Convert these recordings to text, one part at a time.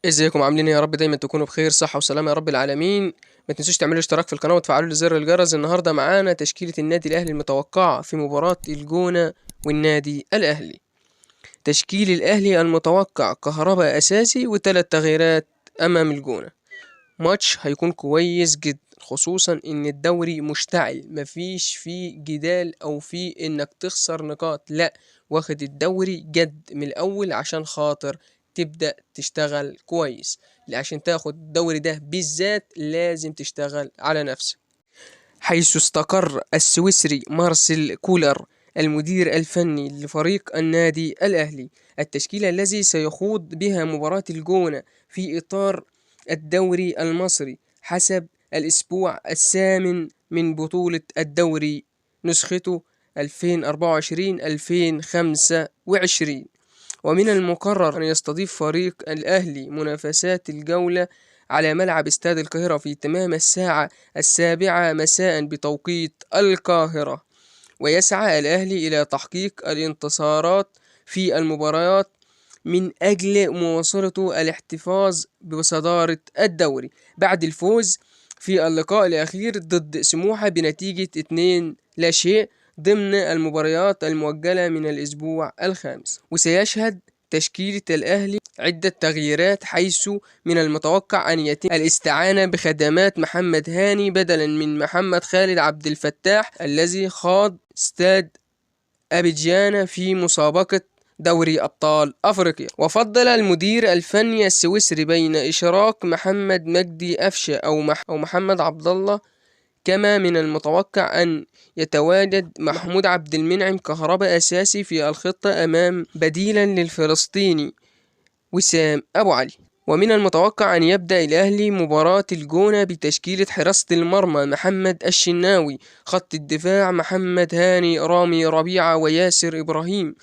ازيكم عاملين ايه؟ يا رب دايما تكونوا بخير، صحة وسلامة يا رب العالمين. ما تنسوش تعملوا اشتراك في القناة وتفعلوا زر الجرس. النهاردة معانا تشكيلة النادي الأهلي المتوقعة في مباراة الجونة والنادي الأهلي. تشكيل الأهلي المتوقع: كهربا أساسي وثلاث تغييرات أمام الجونة. ماتش هيكون كويس جدا، خصوصا ان الدوري مشتعل، مفيش فيه جدال او فيه انك تخسر نقاط، لا، واخد الدوري جد من الاول عشان خاطر تبدأ تشتغل كويس. عشان تاخد الدوري ده بالذات لازم تشتغل على نفسك. حيث استقر السويسري مارسيل كولر المدير الفني لفريق النادي الأهلي التشكيلة الذي سيخوض بها مباراة الجونة في إطار الدوري المصري حسب الأسبوع الثامن من بطولة الدوري نسخته 2024-2025. ومن المقرر أن يستضيف فريق الأهلي منافسات الجولة على ملعب استاد القاهرة في تمام الساعة 7 مساء بتوقيت القاهرة. ويسعى الأهلي إلى تحقيق الانتصارات في المباريات من أجل مواصلة الاحتفاظ بصدارة الدوري بعد الفوز في اللقاء الأخير ضد سموحة بنتيجة 2-0 ضمن المباريات المؤجلة من الأسبوع الخامس. وسيشهد تشكيلة الأهلي عدة تغييرات، حيث من المتوقع أن يتم الاستعانة بخدمات محمد هاني بدلا من محمد خالد عبد الفتاح الذي خاض استاد أبيجان في مسابقة دوري أبطال أفريقيا. وفضل المدير الفني السويسري بين إشراك محمد مجدي أفشة أو محمد عبد الله. كما من المتوقع أن يتواجد محمود عبد المنعم كهربا أساسي في الخطة أمام بديلا للفلسطيني وسام أبو علي. ومن المتوقع أن يبدأ الأهلي مباراة الجونة بتشكيلة حراسة المرمى محمد الشناوي، خط الدفاع محمد هاني، رامي ربيعة وياسر إبراهيم،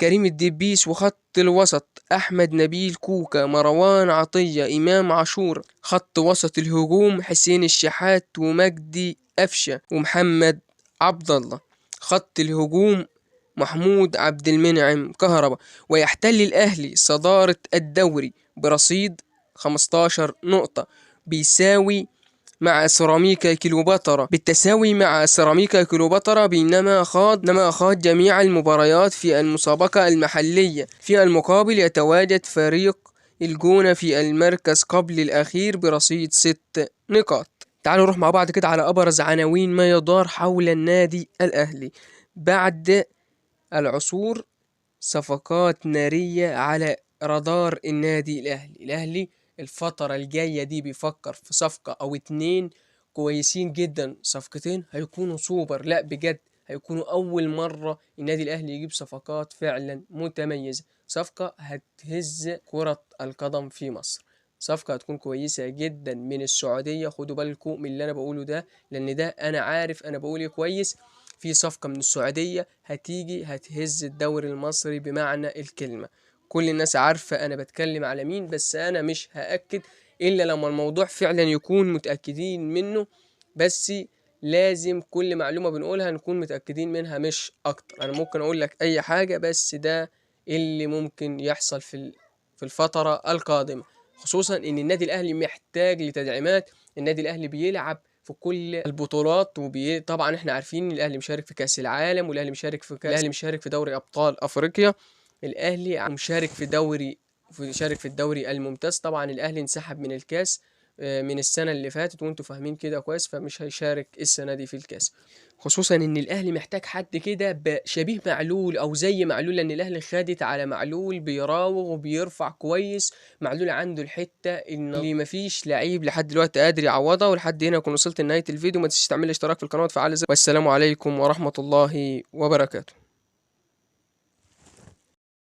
كريم الدبيس، وخط الوسط أحمد نبيل كوكا، مروان عطية، إمام عاشور، خط وسط الهجوم حسين الشحات ومجدي أفشة ومحمد عبد الله، خط الهجوم محمود عبد المنعم كهربا. ويحتل الأهلي صدارة الدوري برصيد 15 نقطة، بيساوي مع سيراميكا كليوباترا، بالتساوي مع سيراميكا كليوباترا، بينما خاض جميع المباريات في المسابقة المحلية. في المقابل يتواجد فريق الجونة في المركز قبل الأخير برصيد 6 نقاط. تعالوا نروح مع بعض كده على أبرز عناوين ما يدار حول النادي الأهلي بعد العصور. صفقات نارية على رادار النادي الأهلي. الأهلي الفترة الجاية دي بيفكر في صفقة أو 2 كويسين جدا، صفقتين هيكونوا سوبر، لا بجد هيكونوا أول مرة النادي الأهلي يجيب صفقات فعلا متميزة، صفقة هتهز كرة القدم في مصر، صفقة هتكون كويسة جدا من السعودية. خدوا بالكم من اللي أنا بقوله ده، لأن ده أنا عارف أنا بقوله كويس. في صفقة من السعودية هتيجي هتهز الدوري المصري بمعنى الكلمة. كل الناس عارفة أنا بتكلم على مين، بس أنا مش هأكد إلا لما الموضوع فعلا يكون متأكدين منه. بس لازم كل معلومة بنقولها نكون متأكدين منها مش أكتر. أنا ممكن أقول لك أي حاجة، بس ده اللي ممكن يحصل في الفترة القادمة، خصوصا إن النادي الأهلي محتاج لتدعيمات. النادي الأهلي بيلعب في كل البطولات، وطبعا احنا عارفين ان الاهلي مشارك في كاس العالم، والاهلي مشارك في كاس، الاهلي مشارك في دوري ابطال افريقيا، الاهلي مشارك في دوري، مشارك في الدوري الممتاز. طبعا الاهلي انسحب من الكاس من السنه اللي فاتت، وانتوا فاهمين كده كويس، فمش هيشارك السنه دي في الكاس. خصوصا ان الاهلي محتاج حد كده شبيه معلول او زي معلول، لان الاهلي خدت على معلول بيراوغ وبيرفع كويس. معلول عنده الحته ان اللي مفيش لعيب لحد دلوقتي قادر يعوضها. ولحد هنا اكون وصلت لنهايه الفيديو. ما تنساش تعمل اشتراك في القناه وتفعل زر. والسلام عليكم ورحمه الله وبركاته.